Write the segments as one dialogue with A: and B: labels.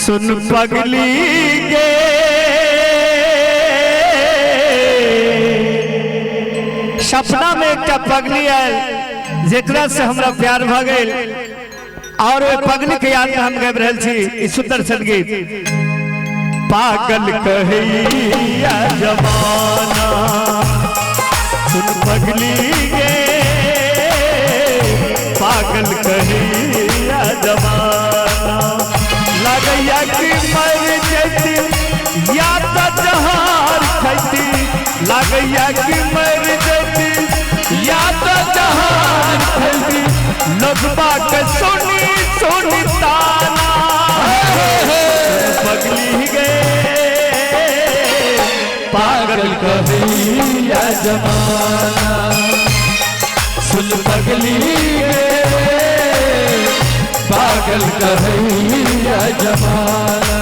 A: सुन पगली गे सपना में एक पगली आयल जेकरा से हमरा प्यार भ गेल और ओहि पगली के याद में हम गाबि रहल छी ई सुंदर संगीत। पागल कहैया जमाना सुन पगली गे पागल कहैया जमाना लगैया कि मर जैती या तो जहार खैती लगैया कि मर जैती या तो जहार खैती लोगबा के सुनी सुनी ताना पगली गे
B: पागल कहैया जमाना सुन पगली गे पागल कहैया जमाना।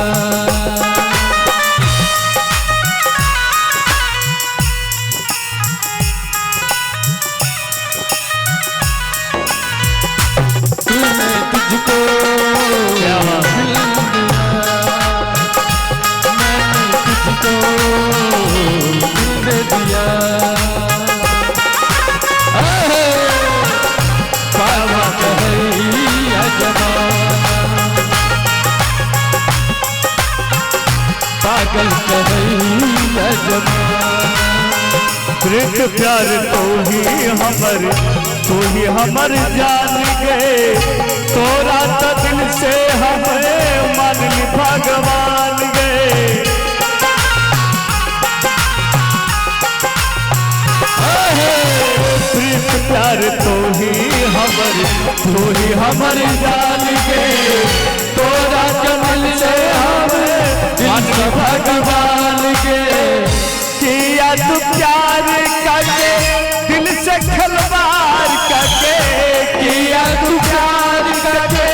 B: तूने तुझको दिल दिया मैंने तुझको दिल दे दिया पागल कहैया जमाना पागल कहैया जमाना।
A: प्रीत प्यार तो ही हमर जान गए तोरा तो दिल से हमें मान ली भगवान गए। प्रीत प्यार तो ही हमर जान गए
B: तोरा तो दिल से हमें मान ली भगवान के
A: किया तू प्यार करके दिल से खिलवाड़ करके
B: किया तू प्यार करके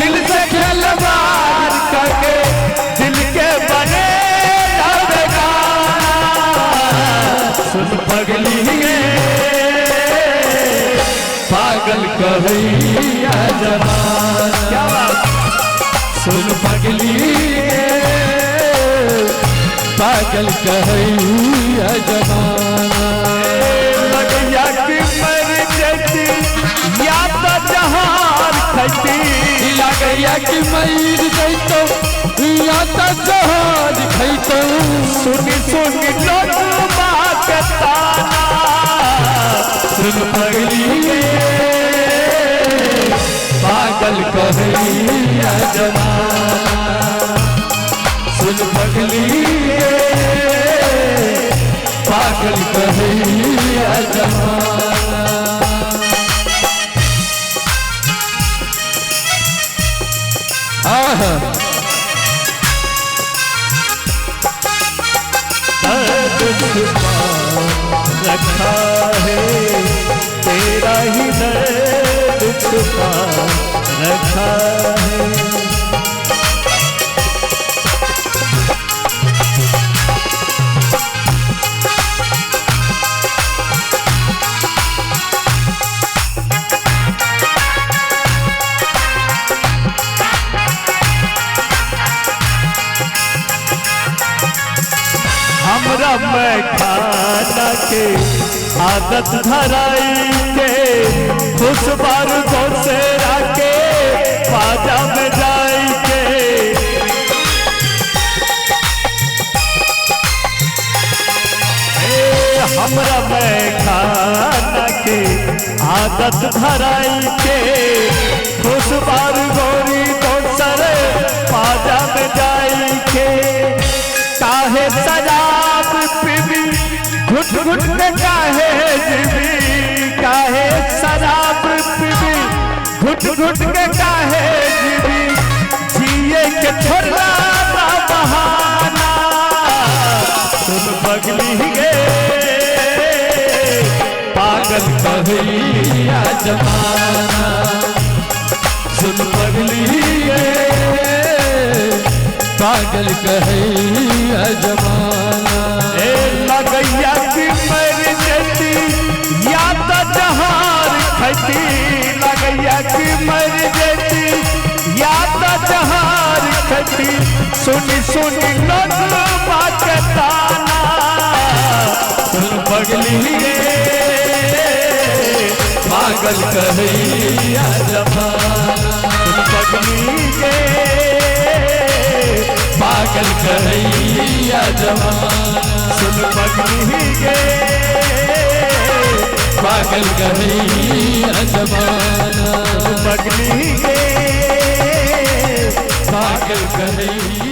B: दिल से खिलवाड़ करके
A: दिल के बने बेगाना
B: सुन पगली गे पागल कहैया जमाना सुन पगली गे पागल कहैया जमाना।
A: लगैया कि मर जैती या तो जहार खैती
B: लगैया कि मर जैतो या तो जहार खैतो
A: सुनी सुनी लोग बात ताना
B: सुन पगली गे पागल कहैया जमाना सुन पगली गे पागल कहैया जमाना। आहा
A: दर्द छुपा रखा है तेरा ही दर्द छुपा रखा है। हमरा मैं खाना के आदत धराई के खुश बार दोसरा के बाजा में जाई के हमरा मैं खाना के आदत धराई के खुश बार गोरी दोसर बाजा में जाई के काहे शराब पीबी घुट घुट के काहे जीबी काहे शराब पीबी घुट घुट के काहे जीबी जिए के छोड़ा ना बहाना सुन पगली गे
B: पागल कहैया जमाना सुन पगली गे पागल कहैया जमाना।
A: ए लगैया कि मर जैती या तो जहार खैती लगैया कि मर जैती या तो जहार सती सुनी सुनी लोग बात ताना। सुन पगली रे
B: पागल कहैया जमाना।
A: सुन पगली रे
B: पागल कहैया जमाना।
A: सुन पगली रे
B: पागल कहैया जमाना।
A: पगली रे
B: पागल कहैया।